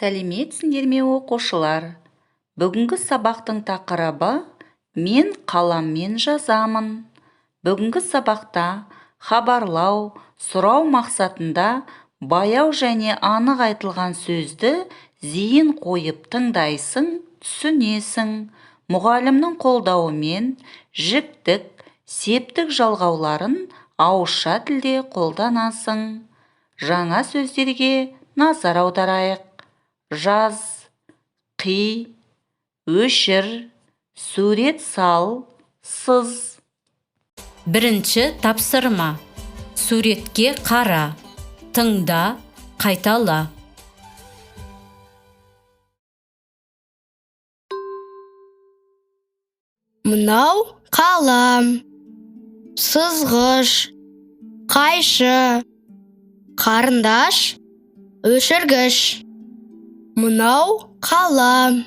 Сәлеметсіңдер ме, оқушылар? Бүгінгі сабақтың тақырыбы «Мен қаламмен жазамын». Бүгінгі сабақта хабарлау, сұрау мақсатында баяу және анық айтылған сөзді зейін қойып тыңдайсың, түсінесің. Мұғалімнің қолдауымен жіктік, септік жалғауларын ауызша тілде қолданасың. Жаңа сөздерге назар аударайық. Жаз, қи, өшір, сурет сал, сыз. Бірінші тапсырма. Суретке қара, тыңда, қайтала. Мынау қалам, сызғыш, қайшы, қарындаш, өшіргіш. Мынау қалам.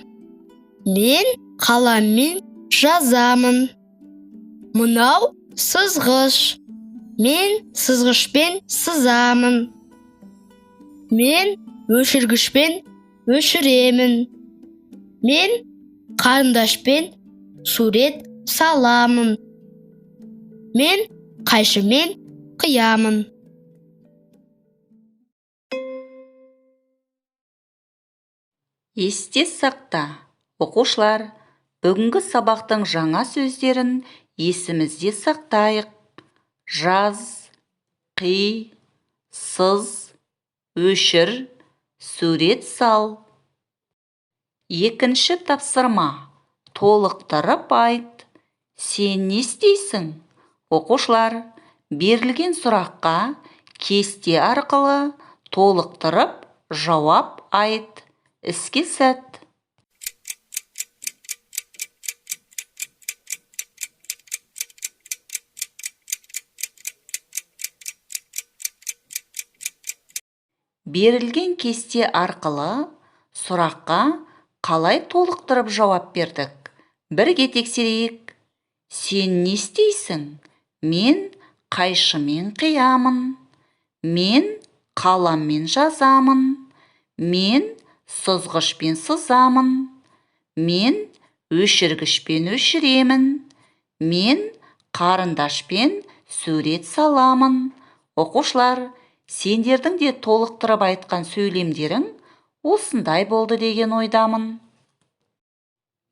Мен қаламмен жазамын. Мынау сызғыш. Мен сызғышпен сызамын. Мен өшіргішпен өшіремін. Мен қарындашпен сурет саламын. Мен қайшымен қиямын. Есте сақта, оқушылар, бүгінгі сабақтың жаңа сөздерін есімізде сақтайық. Жаз, қи, сыз, өшір, сурет сал. Екінші тапсырма. Толықтырып айт. Сен не істейсің? Оқушылар, берілген сұраққа кесте арқылы толықтырып жауап айт. Іске сәт. Берілген кесте арқылы сұраққа қалай толықтырып жауап бердік? Бірге тексерейік. Сен не істейсің? Мен қайшымен қиямын. Мен қаламмен жазамын. Мен сызғышпен сызамын. Мен өшіргішпен өшіремін. Мен қарындашпен сурет саламын. Оқушылар, сендердің де толықтырып айтқан сөйлемдерің осындай болды деген ойдамын.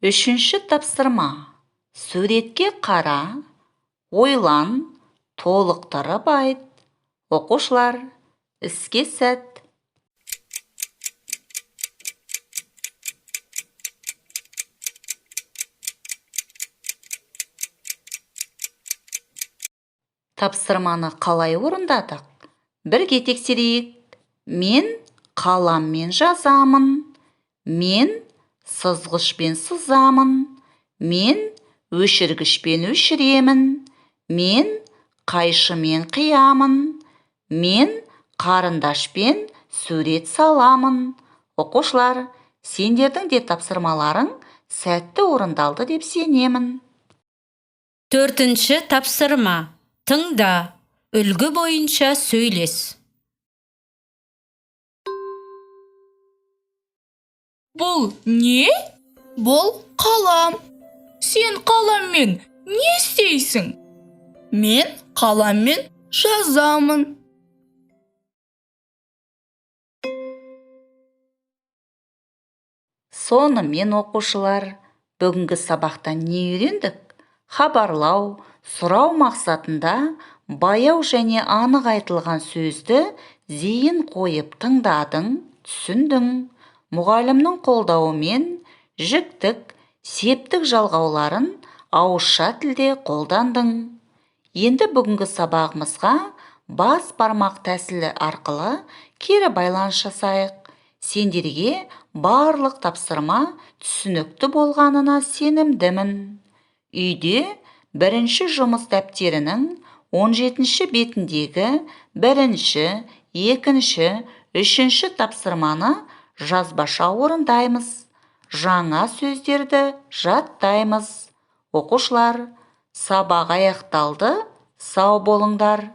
Үшінші тапсырма. Суретке қара, ойлан, толықтырып айт. Оқушылар, іске сәт. Тапсырманы қалай орындадық? Бірге тексерейік. Мен қаламмен жазамын. Мен сызғышпен сызамын. Мен өшіргішпен өшіремін. Мен қайшымен қиямын. Мен қарындашпен сурет саламын. Оқушылар, сендердің де тапсырмаларың сәтті орындалды деп сенемін. Төртінші тапсырма. Тыңда, үлгі бойынша сөйлес. Бұл не? Бұл қалам. Сен қаламмен не істейсің? Мен қаламмен жазамын. Сонымен, оқушылар, бүгінгі сабақта не үйрендік? Хабарлау, сұрау мақсатында баяу және анық айтылған сөзді зейін қойып тыңдадың, түсіндің. Мұғалімнің қолдауымен жіктік, септік жалғауларын ауызша тілде қолдандың. Енді бүгінгі сабағымызға бас бармақ тәсілі арқылы кері байланыс жасайық. Сендерге барлық тапсырма түсінікті болғанына сенімдімін. Үйде бірінші жұмыс дәптерінің 17-ші бетіндегі бірінші, екінші, үшінші тапсырманы жазбаша орындаймыз. Жаңа сөздерді жаттаймыз. Оқушылар, сабақ аяқталды. Сау болыңдар.